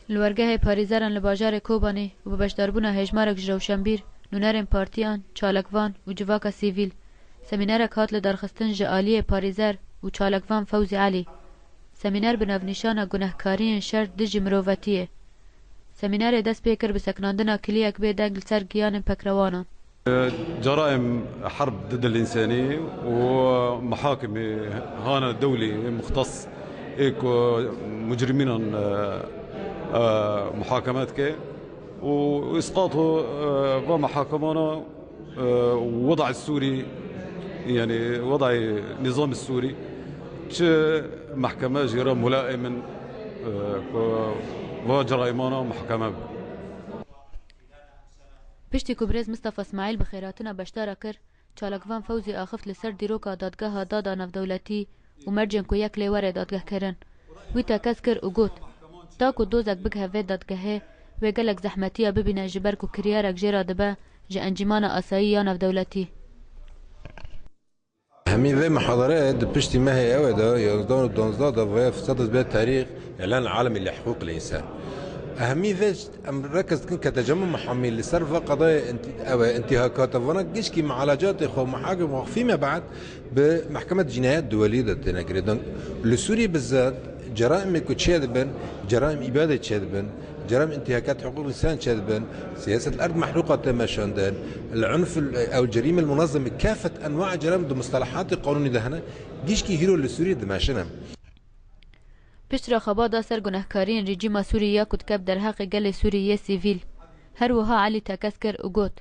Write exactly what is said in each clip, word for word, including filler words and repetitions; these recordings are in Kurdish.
Li wergehê parêzeran li bajarê Kobanê û bi beşdarbûna hejmarek ji rewşenbîr, nûnerên partiyan, çalakvan û civaka sivîl, semînerek hat lidarxistin ji aliyê parêzer û çalakvan Fewzî Elî. Semîner bi navnîşana Gunehkariyên şer dijî mirovetiyê. Semînerê dest pê kir bi sekinandina kiliyek bê deng li ser giyanên pekrewanan. جرائم حرب ضد الإنسانية ومحاكمة هانا دولي مختص ê ku mujrimînan e, e, muhakeme dike û îsqato e, va muhakemana e, وضع السوري يعني وضع النظام السوري çi mehkeme jê re mulaim in e, ku va ceraîmana muhakeme bikin. Piştî ku birêz Mistefa Smaîl bi xêrhatina beşdara kir, çalakvan Fewzî axift li ser dîroka dadgeha dada navdewletî û mercên ku yek lê were dadgehkirin. Wî tekez kir û got, ta ku dozek bigihe vê dadgehê, wê gelek zehmetiya bibîne ji ber ku kiryarek jê re dibe ji Encîmana Asayî ya Navdewletî. Hemî vê muhadareyê di piştî mehê ew ê de, yanzdeh û duwazdeh de vê fisa de bê tarîx îlan alemî li hiqûq li însan. Hemî vê em rekez dikin ke tecemû muhamî li ser va qadayê inti- ew e, intîhakata vana gişkî mualacatê xwe muhakim waqfî me bad bi mehkemet cinayet duwelî de têne girêdan. Li Sûrî bizat ceraîmê ku çêdibin, ceraîm îbadê çêdibin, ceraîm intîhakat hiqûq însan çêdibin, siyaset erd mehruqa tê meşandin, el unf ew cerîme munezeme kafet enwa ceraîm di mustalahatê qanûnî de hene, gişkî hîro li Sûrî dimeşine. Piştre xebata ser gunehkariyên rejîma Sûrî ya ku dikep derheqê gelê Sûrî yê sivîl. Her wiha Elî tekez kir û got,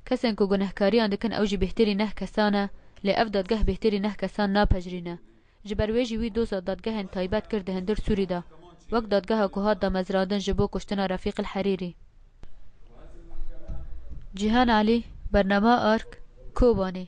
kesên ku gunehkariyan dikin ew jî bêhtirî neh kesan e, lê ev dadgeh bêhtirî neh kesan napejirîne. Ji ber wê jî wî doza dadgehên taybet kir di hundir Sûrî de, wek dadgeha ku hat damezrandin ji bo kuştina Refîq el Herîrî. Cîhan Elî, Bernama Ark, Kobanê.